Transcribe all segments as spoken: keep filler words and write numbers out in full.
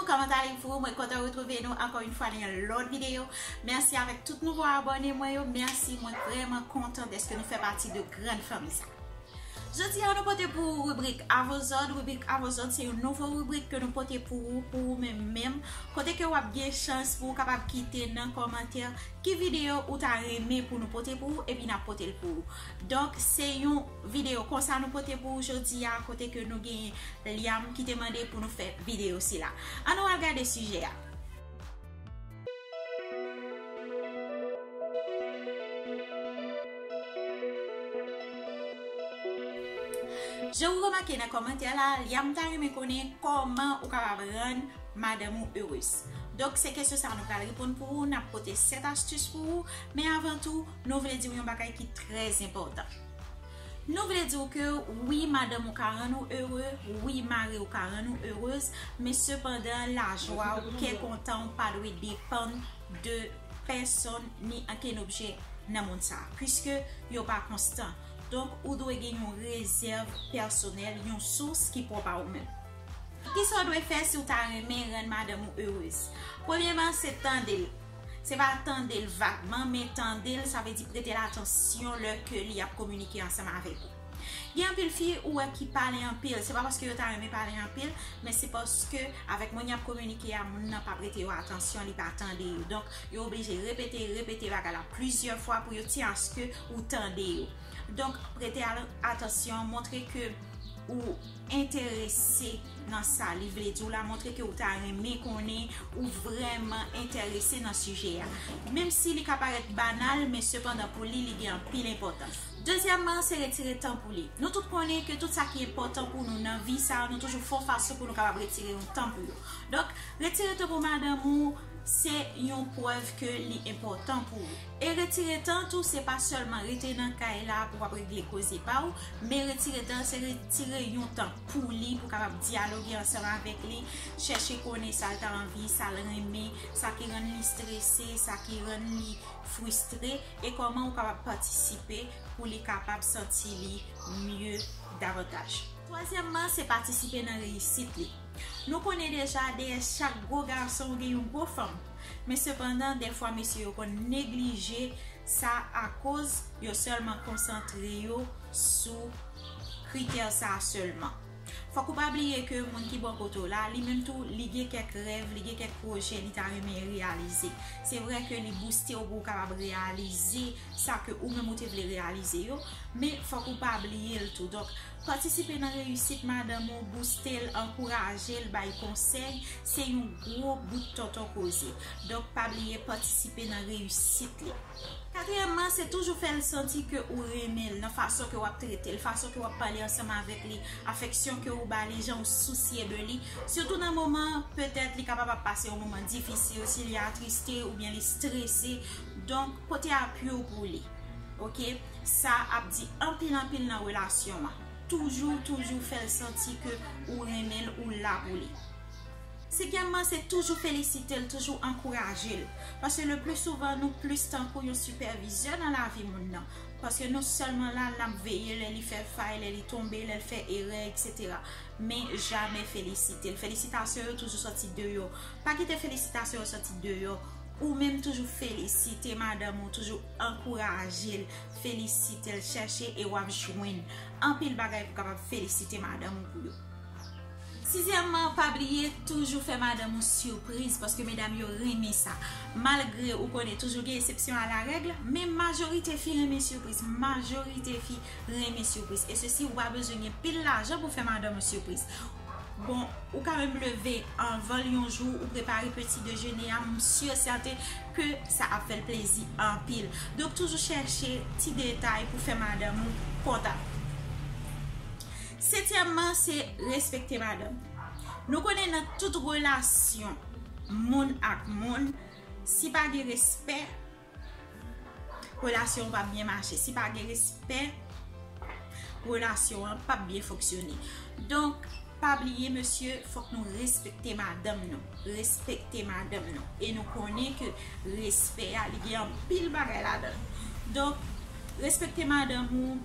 Comment allez-vous? Mwen kontan retwouve nou ankò yon fwa nan yon lòt videyo. Mèsi avèk tout nouvo abòne mwen yo. Mèsi, mwen vrèman kontan dèske nou fè pati de grann fanmi sa. Jodi a, nou pote pou ou ribrik Avozòd. Ribrik Avozòd se yon nouvo ribrik ke nou pote pou ou, pou ou menm menm. Kote ke w ap gen chans pou ou kapab kite nan kòmantè ki videyo ou ta renmen pou nou pote pou ou, epi n ap pote l pou ou. Donk, se yon videyo konsa nou pote pou ou jodi a, kote ke nou gen Liam ki te mande pou nou fè videyo sila. Ann nou al gade sijè a. Jan ou remake nan kòmantè la, Liam ta renmen konnen kòman ou kapab rann madanm ou erez. Donk, se kesyon sa a nou pral reponn pou ou. N ap pote sèt astis pou ou. Men avan tou, nou vle di w yon bagay ki trè enpòtan. Nou vle di w ke wi, madanm ou ka rann ou ere, wi, mari w ka rann ou erez, men sepandan, lajwa w, kè kontan w pa dwe depann de pèsonn ni ankenn objè nan mond sa a, piske yo pa konstan. Donk, ou dwe gen yon rezèv pèsonèl, yon sous ki pwòp a ou menm. Kisa w dwe fè si w ta renmen rann madanm ou erez? Premyèman, se tande l. Se pa tande l vagman, men tande l, sa vle di prete l atansyon lè ke li ap kominike ansanm avèk ou. Gen anpil fi ou wè ki pale anpil, se pa paske yo ta renmen pale anpil, men se paske avèk moun y ap kominike a, moun nan pa prete yo atansyon, li pa tande yo. Donk, yo oblije repete, repete bagay la plizyè fwa pou yo tyen aske ou tande yo. Donk, prete al-, atansyon, montre ke ou enterese nan sa li vle di w la, montre ke ou ta renmen konnen, ou vrèman enterese nan sijè a. Menm si li ka parèt banal, men sepandan pou li, li gen anpil enpòtans. Dezyèmman, se retire tan pou li. Nou tout konnen ke tout sa ki enpòtan pou nou nan vi sa a, nou toujou fè yon fason pou nou kapab retire yon tan pou yo. Donk, retire tan pou madanm ou, se yon prèv ke li enpòtan pou ou. E retire tan tou, se pa sèlman rete nan kay la pou w ap regle koze pa w, men retire tan, se retire yon tan pou li, pou w kapab dyaloge ansanm avèk li, chèche konnen sa l ta anvi, sa l renmen, sa ki rann li strese, sa ki rann li fristre, e kòman ou kapab patisipe pou li kapab santi li mye davantaj. Twazyèmman, se patisipe nan reyisit li. Nou konnen deja, dèyè chak gwo gason gen yon gwo fanm. Men sepandan, dèfwa mesye yo konn neglije sa akoz yo sèlman konsantre yo sou kritè sa a sèlman. Fòk ou pa bliye ke moun ki bò kote w la, li menm tou, li gen kèk rèv, li gen kèk pwojè li ta renmen reyalize. Se vrè ke li bouste w pou w kapab reyalize sa ke ou menm ou te vle reyalize yo, men fòk ou pa bliye l tou. Donk, patisipe nan reyisit madanm ou, bouste l, ankouraje l, bay konsèy, se yon gwo bout tonton koze. Donk, pa bliye patisipe nan reyisit li. Katriyèmman, se toujou fè l santi ke ou renmen l nan fason ke w ap trete l, fason ke w ap pale ansanm avèk li, afeksyon ke ou ba li, jan ou sousye de li. Sitou nan moman, petèt, li kapab ap pase yon moman difisil, si li atriste oubyen li strese. Donk, pote apui w pou li. Oke? Sa ap di anpil, anpil nan relasyon an. Toujou, toujou fè l santi ke ou renmen l, ou la pou li. Senkyèmman, se toujou felisite l, toujou ankouraje l. Paske le pli souvan, nou plis tankou yon sipèvizè nan lavi moun nan. Paske nou sèlman la, n ap veye lè li fè fay, lè li tonbe, lè l fè erè, etsetera. Men jamè felisite l. Felisitasyon yo toujou sòti deyò. Pa kite felisitasyon yo sòti deyò. Ou menm toujou felisite madanm ou, toujou ankouraje l, felisite l, chèche e w ap jwenn anpil bagay pou kapab felisite madanm ou pou yo. Sizyèmman, pa bliye toujou fè madanm ou sipriz, paske medam yo renmen sa. Malgre ou konnen toujou gen eksepsyon a la règ, men majorite fi renmen sipriz, majorite fi renmen sipriz. E sesi, ou pa bezwen gen pil lajan pou fè madanm ou sipriz. Bon, ou ka menm leve anvan l yon jou, ou prepare peti dejene a, m si e sèten ke sa ap fè l plezi anpil. Donk, toujou chèche ti detay pou fè madanm ou kontan. Setyèmman, se respekte madanm. Nou konnen nan tout relasyon moun ak moun, si pa gen respè, relasyon an p ap byen mache. Si pa gen respè, relasyon an p ap byen fonksyone. Donk, pa bliye, mesye, fòk nou respekte madanm nou. Respekte madanm nou. E nou konnen ke respè a, li gen anpil bagay ladan l. Donk, respekte madanm ou,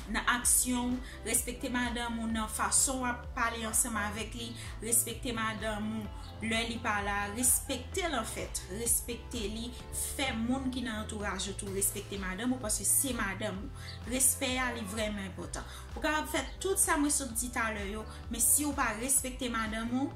nan aksyon w, respekte madanm ou nan fason w ap pale ansanm avèk li, respekte madanm ou lè li pa la, respekte l anfèt, respekte li, fè moun ki nan antouraj ou tou respekte madanm ou, paske se madanm ou. Respè a, li vrèman enpòtan. Ou kapab fè tout sa mwen sot di talè yo, men si ou pa respekte madanm ou,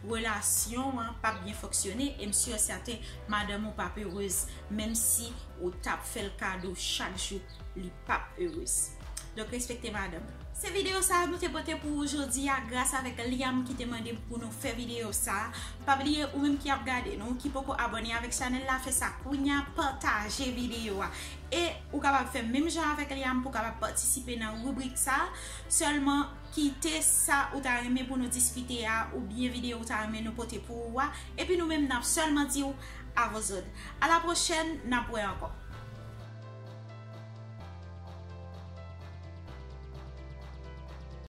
relasyon an p ap byen fonksyone, e m si e sèten madanm ou p ap erez, menm si ou t ap fè l kado chak jou, li p ap erez. Donk, respekte madanm ou. Se videyo sa a nou te pote pou ou jodi a, gras avèk Liam ki te mande pou nou fè videyo sa a. Pa bliye, ou menm ki ap gade nou, ki poko abòne avèk chanèl la, fè sa kounye a, pataje videyo a. E ou kapab fè menm jan avèk Liam pou w kapab patisipe nan ribrik sa a. Sèlman kite sa ou ta renmen pou nou diskite a, oubyen videyo ou ta renmen nou pote pou ou a. Epi nou menm, n ap sèlman di w, à vos ordres. A la pwochèn, n ap wè ankò.